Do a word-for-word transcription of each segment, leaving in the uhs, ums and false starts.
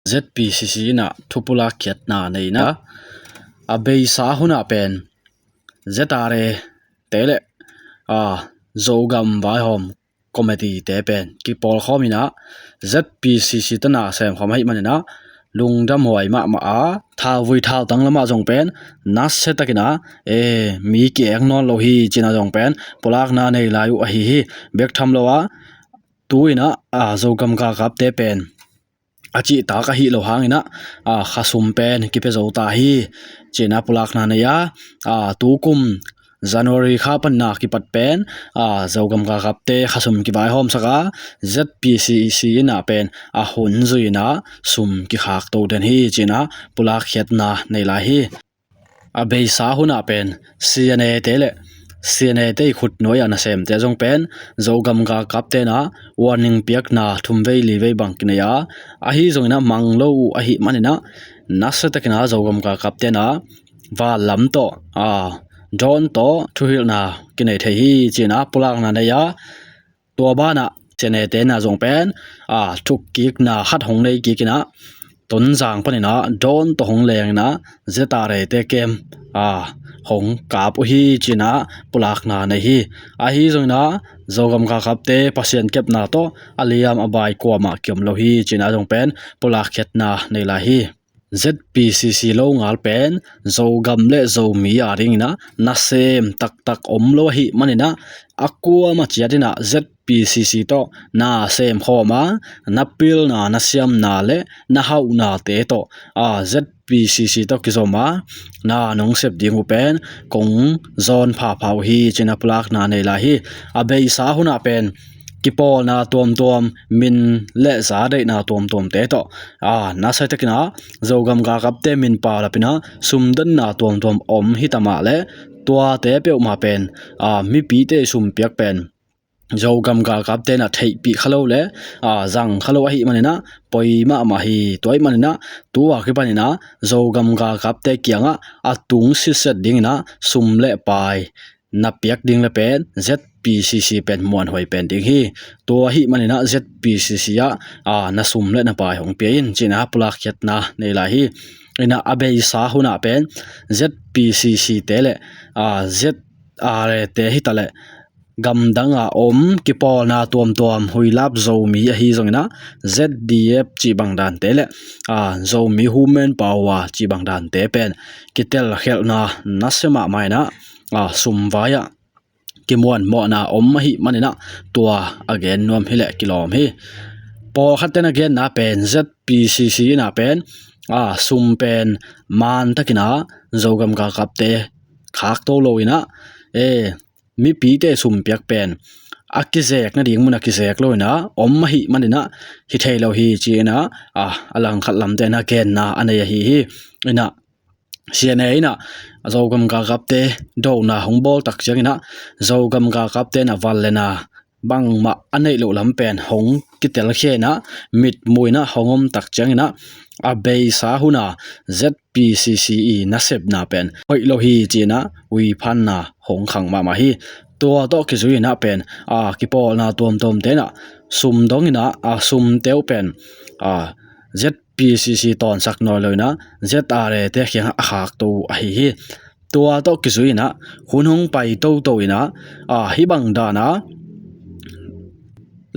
Z P C C in ah thupulak khiatna nei in ah, a beisa hun ah pen Z R A te le, a, Zogam Vaihawm Committee te pen kipawlkhawm in ah Z P C C te na semkhawm ahih manin ah lungdam huai mahmah a, thauvui thautang lamah zong pen nasia takin ah, e, mi ki-eng nawn lo hi ci-in ah zong pen pulakna nei lai uh ahi hi. Bek tham lo a, tu-in ah, a, Zogam galkapte pen a cihtak ahih loh hangin ah, a, khasum pen kipia zo ta hi ci-in ah pulakna nei a, a, tukum January kha panin ah kipat pen, a, Zogam galkapte khasum kivaihawmsak a, Z P C C in ah pen a hun zui in ah sum kikhakto den hi ci-in ah pulakkhiatna nei lai hi. A beisa hun ah pen C N A te le C N A te i khutnuai a nasemte zong pen Zogam galkapte na warning piakna thumvei livei bang kinei a, ahi zongin ah mang lo uh ahih manin ah nasia takin ah Zogam galkapte na van lam tawh, a, drone tawh thuhilhna kinei thei hi ci-in ah pulakna nei a, tua banah C N A te na zong pen, a, thukkikna khat hong nei kik in ah Tonzang panin ah drone tawh hong leng in ah Z R A te camp, a, hong kap uh hi ci-in ah pulakna nei hi. Ahi zongin ah Zogam galkapte Pasian kepna tawh a liam a bai kuamah kiom lo hi ci-in ah zong pen pulakkhiatna nei lai hi. Z P C C longal pen Zogam le Zomi a dingin ah nasem taktak om lo ahih manin ah a kuamah ciat in ah Z P C C tawh na semkhawm a, na pilna, na siamna le na hauhnate tawh, a, Z P C C tawh kizom a na nong sep ding uh pen kong zawn phapha uh hi ci-in ah pulakna nei lai hi. A beisa hun ah pen kipawlna tuamtuam, min le za deihna tuamtuamte tawh, a, nasia takin ah Zogam galkapte min paulap in ah sumdonna tuamtuam om hi ta mah le, tuate peuhmah pen, a, mipite sumpiak pen Zogam galkapte na theihpih kha lo le, a, zang kha lo ahih manin ah poi mahmah hi. Tua ahih manin ah tu a kipanin ah Zogam galkapte kiangah a tung sitset dingin ah sum le pai na piak ding le pen Z P C C pen muanhuai pen ding hi. Tua ahih manin ah Z P C C ah, a, na sum le na pai hong pia in ci-in ah pulakkhiatna nei lai hi. In ah a beisa hun ah pen Z P C C te le, a, Z R A te hi ta le gamdang a om kipawlna tuamtuam Huilap Zomi ahi zongin ah Z D F cih bang dante le, a, Zomi Women Power cih bang dante pen kitelkhialhna nasia mahmah in ah, a, sumvai ah kimuanmawhna om ahih manin ah tua a gen nuam hi leh kilawm hi. Pawlkhat ten a genna pen Z P C C in ah pen, a, sum pen man takin ah Zogam galkapte khakto lo in ah, e, mipite sumpiak pen a kizek nading mun a kizek lo in ah om ahih manin ah hi thei lo hi ci-in ah, a, a langkhat lamte na genna a nei ahi hi. In ah C N A in ah Zogam galkapte dona hong bawl tak ciangin ah Zogam galkapte na vanlena bangmah a neih loh lam pen hong kitelkhia in ah mitmuh in ah hong om tak ciangin ah a beisa hun a Z P C C i nasepna pen hoih lo hi ci-in ah uiphanna hong khang mahmah hi. Tua tawh kizui in ah pen, a, kipawlna tuamtuamte in ah sum dong in ah, a, sumte uh pen, a, Z P C C tawnsak nawn lo in ah Z R A te kiangah a khakto uh ahi hi. Tua tawh kizui in ah hun hong pai toto in ah, a, hih bang dan a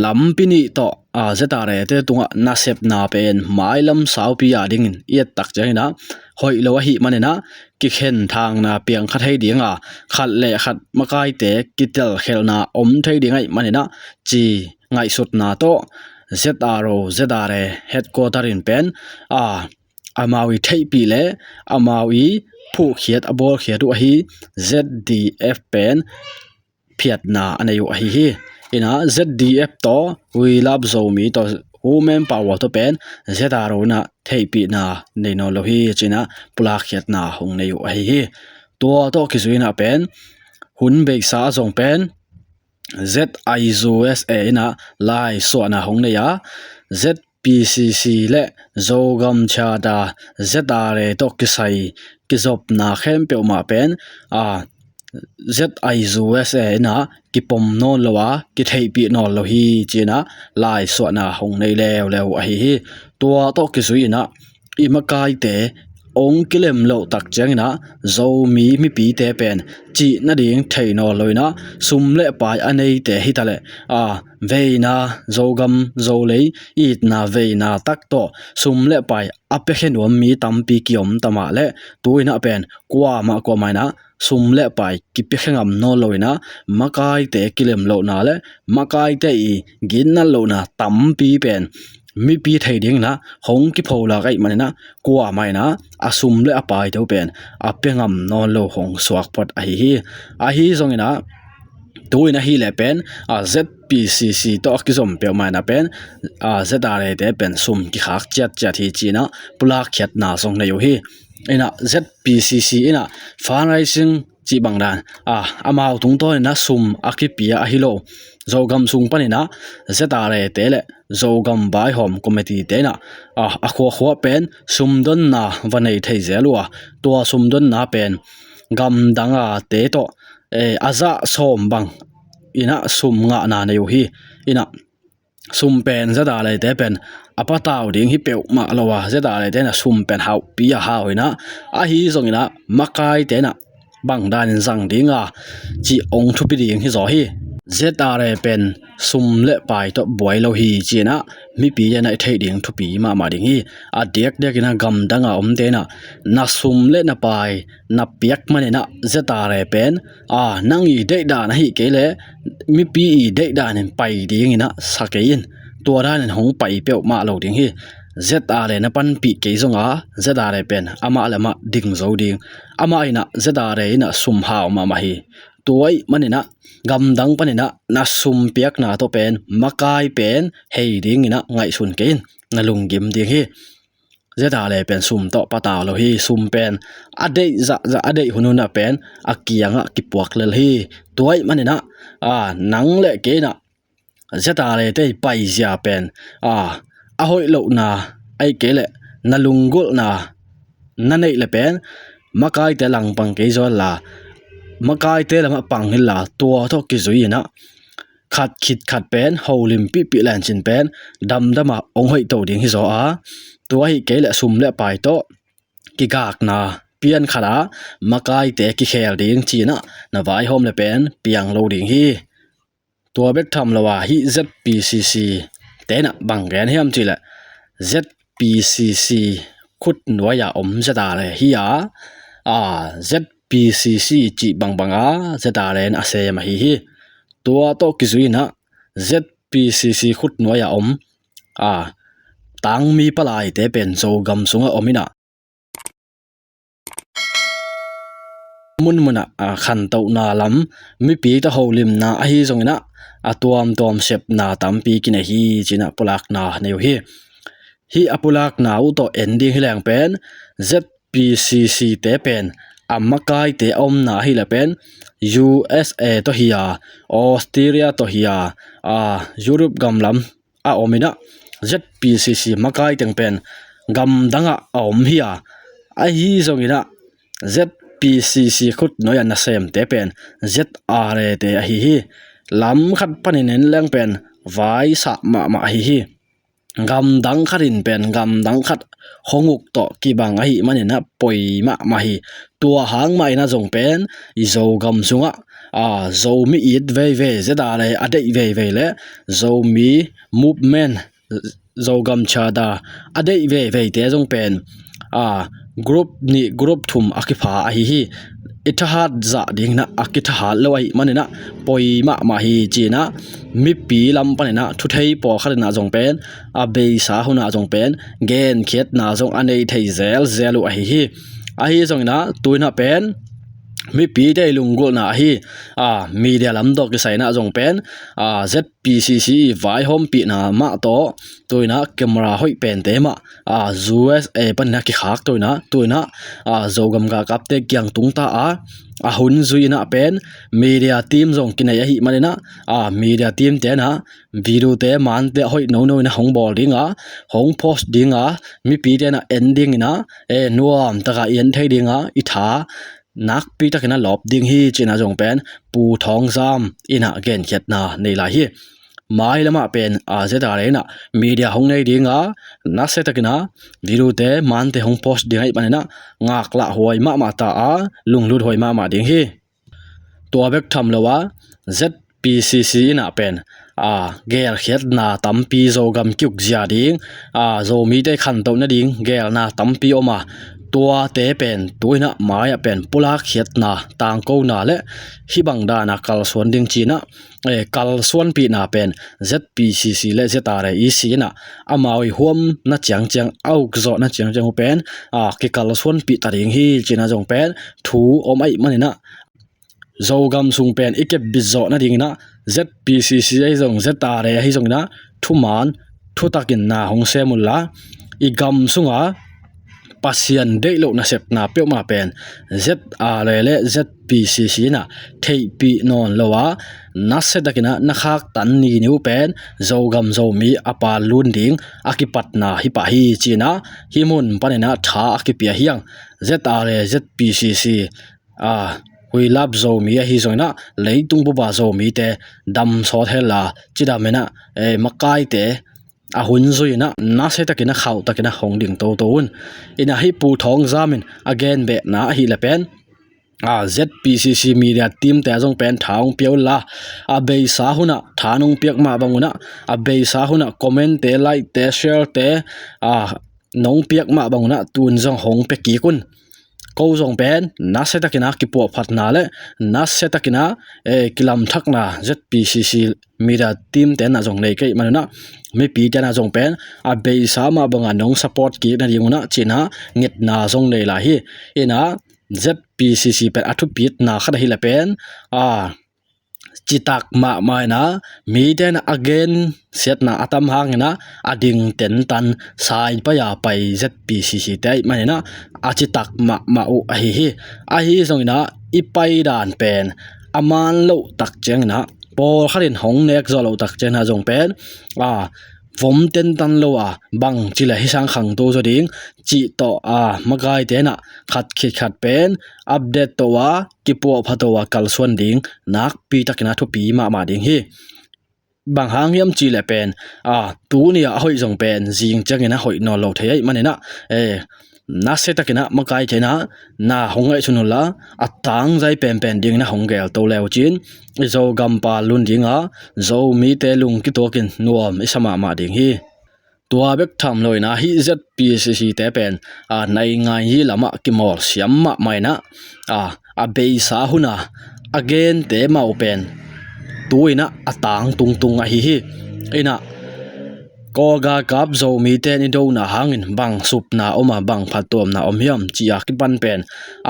lampi nih tawh, a, Z R A te tungah nasepna pen mailam saupi a dingin i et tak ciangin ah hoih lo ahih manin ah kikhen thangna piang kha thei ding a, khat le khat makaite kitelkhialhna om thei ding ahih manin ah ci ngaihsutna tawh Z R O, Z R A headquarter in pen, a, amau i theihpih le amau i phuhkhiat a bawlkhiat uh ahi Z D F pen phiatna a nei uh ahi hi. In ah Z D F tawh Huilap Zomi tawh Women Power tawh pen Z R O in ah theihpihna nei nawn lo hi ci-in ah pulakkhiatna hong nei uh ahi hi. Tua tawh kizui in ah pen hun beisa a zong pen Z I U S A in ah laisuahna hong nei a, Z P C C le Zogam Charter, Z R A tawh kisai kizopna khempeuh mah pen, a, Z I U S A in ah kipom nawn lo a, kitheihpih nawn lo hi ci-in ah laisuahna hong nei leuleu ahi hi. Tua tawh kizui inah i makaite hong kilem loh tak cianginah Zomi mipite pen cih nading thei nawn lo inah sum le pai a neite hitaleh a veina, Zogam Zolei itna veina tak tawh sum le pai a piakhia nuam mi tampi kiom ta mah leh tu inah pen kuamah kuamah inah sum le pai kipiakhia ngam nawn lo inah makaite kilem lohna le makaite i ginnat lohna tampi pen mipi thei dinginah hong kipholak ahih maninah kuamah inah a sum le a paite uh pen a pia ngam nawn lo hong suak phot ahi hi. Ahi zonginah tu inah hileh pen a Z P C C tawh a kizom peuhmah inah pen a Z R A te pen sum kikhak ciatciat hi ci inah pulak khiatna zong nei uh hi. Inah Z P C C inah fundraising cih bang dan a amau tungtawn inah sum a kipia ahi lo, Zogam sung paninah Z R A te le Zogam vaihawm committee te inah a khuakhua pen sumdonna va nei thei zel uh a, tua sumdonna pen gamdang a te tawh a zah sawm bang inah sum ngahna nei uh hi. Inah sum pen Z R A te pen a patau ding hi peuhmah lo a, Z R A te inah sum pen hauhpi a hau inah ahi zonginah makaite inah bang danin zang dinga cih hong thupi ding hi zaw hi. Z R A pen sum le pai tawh buai lo hi ci inah mipi inah i theih ding thupi mahmah ding hi. A diakdiak inah gamdang a omte inah na sum le na pai na piak maninah Z R A pen a nang i deihdan ahi kei leh mipi i deihdan in pai dinginah sa kei in, tua danin hong pai peuhmah lo ding hi. Z R A na panpih kei zonga Z R A pen amah le amah ding zo ding, amah inah Z R A inah sum hau mahmah hi. Tua ahih maninah gamdang paninah na sum piakna tawh pen makai pen hei dinginah ngaihsun kei in, na lunggim ding hi. Z R A pen sum tawh patau lo hi. Sum pen a deih zahzah a deih hunhunah pen a kiangah kipuak lel hi. Tua ahih maninah a nang le kei inah Z R A te i paizia pen a a hoih lohna ahih kei leh na lunggulhna na neih le pen makaite langpang kei zaw inla, makaite lamah pang inla, tua tawh kizui inah khat khit khat pen holimpihpih lencin pen damdamah hong hoihto ding hi zaw a, tua ahih kei leh sum le pai tawh kigakna pian khatah makaite kikhel ding ci inah na vaihawm le pen piang lo ding hi. Tua bek tham lo a hih Z P C C te inah bang gen hiam cihleh Z P C C khutnuai-a om Z R A hi a, a Z P C C cih bangbanga Z R A in a sem ahi hi. Tua tawh kizui inah Z P C C khutnuai-a om a tangmi palaite pen Zogam sungah om inah munmunah a khantohna lam mipi tawh holimna ahi zonginah a tuamtuam sepna tampi kinei hi ci inah pulakna nei uh hi. Hih a pulakna uh tawh en ding hi leng pen Z P C C te pen a makaite a omna ahih leh pen U S A tawh hi a, Australia tawh hi a, a Europe gam lam a om inah Z P C C makai teng pen gamdangah a om hi a, ahi zonginah Z P C C khutnuai-a nasemte pen Z R A te ahi hi. Lam khat panin en leng pen vaisah mahmah ahi hi. Gamdang khat in pen gamdang khat hong uk tawh kibang ahih maninah poi mahmah hi. Tua hang mah inah zong pen i Zogam sungah a Zomi it veivei, Z R A a deih veivei le Zomi movement, Zogam charter a deih veiveite zong pen a group nih group thum a kipha ahi hi. I thahat zah dinginah a kithahat lo ahih maninah poi mahmah hi ci inah mipi lam paninah thuthei pawlkhat inah zong pen a beisa hunah zong pen genkhiatna zong a nei thei zelzel uh ahi hi. Ahi zonginah tu inah pen mipite i lunggulhna ahi a media lam tawh kisai inah zong pen a Z P C C i vaihawmpihna mah tawh tu inah camera hoih pente mah a U S A paninah kikhak tu inah tu inah a Zogam galkapte kiang tungta a a hun zui inah pen media team zong kinei ahih maninah a media team te inah video te mante a hoih nono inah hong bawl dinga, hong post dinga, mipite inah en dinginah e nuamtaka i en thei dinga i tha nakpi takin a lawp ding hi ci inah zong pen Pu Thawng Zam inah genkhiatna nei lai hi. Mai lamah pen a Z R A in ah media hong nei ding a, nasia takin ah video te mante hong post ding ahih manin ah ngaklah huai mahmah ta a, lunglut huai mahmah ding hi. Tua bek tham lo a, Z P C C in ah pen a gelkhiatna tampi Zogam kiuk zia ding, a Zomite khantoh nading gelna tampi om a, tuate pen tu in ah mai ah pen pulak khiatna, tangkona le hih bang dan a kalsuan ding ci-in ah, eh, kalsuanpihna pen Z P C C le Z R A E C in ah amau i huamna ciangciang, a ukzawhna ciangciang uh pen a kikalsuanpih ta ding hi ci-in ah zong pen thu om ahih manin ah Zogam sung pen i kepbit zawh nadingin ah Z P C C ahi zong, Z R A ahi zongin ah thuman thutakin na hong sem unla, i gam sunga Pasian deih loh nasepna peuhmah pen Z R A le Z P C C in ah theihpih nawn lo a, nasia takin ah na khaktan ni ni uh pen Zogam Zomi a pal lun ding a kipatna hi pah hi ci-in ah hih mun panin ah tha a kipia hi hang. Z R A, Z P C C, a huilap Zomi ahi zongin ah leitung bup a Zomite dam sawt hen la, cidam in ah, eh, makaite a hun zui in ah nasia takin ah khauh takin ah hong ding toto un. In ah hih Pu Thawng Zam in a gen behna ahih leh pen a Z P C C media team te a zong pen tha hong pia unla, a beisa hun ah tha nong piak mah bang un ah, a beisa hun ah comment te, like te, share te a nong piak mah bang un ah tun zong hong pia kik un. Ko zong pen nasia takin ah kipuahphatna le nasia takin ah, eh, kilamthakna Z P C C media team te in ah zong nei ka hih manin ah mipite in ah zong pen a beisa mah bang a nong support kik nading un ah ci-in ah ngetna zong nei lai hi. In ah Z P C C pen a thupitna khat ahih leh pen a citak mahmah in ah mite in ah a gensiatna a tam hangin ah a ding tentan saipai a pai Z P C C te ahih manin ah a citak mahmah uh ahi hi. Ahi zongin ah i paidan pen a man loh tak ciangin ah, pawlkhat in hong nek zawh loh tak ciangin ah zong pen a vom tentan lo a, bangci leh hih sang khangto zaw ding cih tawh a makaite in ah khat khit khat pen update to a, kipuahpha to a kalsuan ding nakpi takin ah thupi mahmah ding hi. Bang hang hiam cih leh pen a tuni a a hoih zong pen zing ciangin a hoih nawn lo thei ahih manin ah, eh, nasia takin ah makaite in ah na hong ngaihsun unla, a tangzai penpen dingin ah hong gelto le uh cin, i Zogam pal lun ding a, Zomite lungkituakin nuam i sa mahmah ding hi. Tua bek tham lo in ah hih Z P C C te pen a nainganzi lamah kimawl siam mahmah in ah, a a beisa hun a a gente mah uh pen tu in ah a tang tungtung ahi hi. In ah Kawl galkap Zomite in i dona hangin bang supna om a, bang phattuamna om hiam cih a kipan pen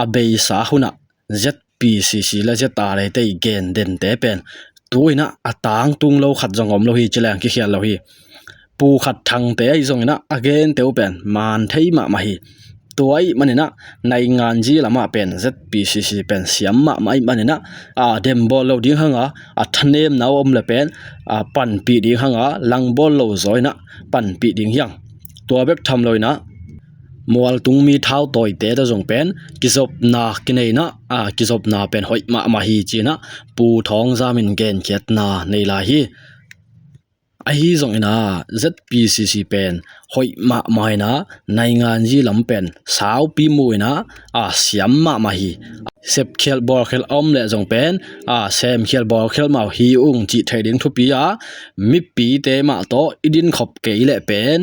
a beisa hun ah Z P C C le Z R A te i gen dente pen tu in ah a tangtung lo khat zong om lo hi ci leng kikhial lo hi. Pu Khat Thangte ahi zongin ah a gente uh pen man thei mahmah hi. Tua ahih manin ah nainganzi lamah pen Z P C C pen siam mahmah ahih manin ah a dembawl lo ding hang a, a thanemna uh om leh pen a panpih ding hang a, langbawl lo zaw in ah panpih ding hi hang. Tua bek tham lo in ah mualtung mi thautawite tawh zong pen kizopna kinei in ah, a kizopna pen hoih mahmah hi ci-in ah Pu Thawng Zam in genkhiatna nei lai hi. Ahi zongin ah Z P C C pen hoih mahmah in ah nainganzi lam pen saupi mu in ah a siam mahmah hi. Sepkhial bawlkhial a om leh zong pen a semkhial bawlkhial mah uh hi ung cih theih ding thupi a, mipite mah tawh i dinkhop kei leh pen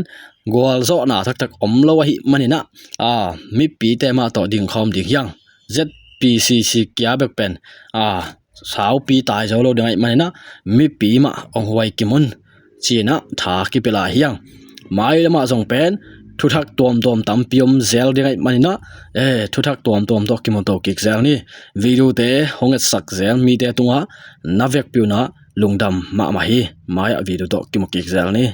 gualzawhna taktak om lo ahih manin ah, a mipite mah tawh dingkhawm ding hi hang. Z P C C kia bek pen a saupi tai zo lo ding ahih manin ah mipi mah hong huai kim un ci-in ah tha kipia lai hi hang. Mai lamah zong pen thuthak tuamtuam tampi om zel ding ahih manin ah, eh, thuthak tuamtuam tawh kimuto kik zel ni. Video te hong etsak zel mite tungah na vekpi un ah lungdam mahmah hi. Mai ah video tawh kimu kik zel ni.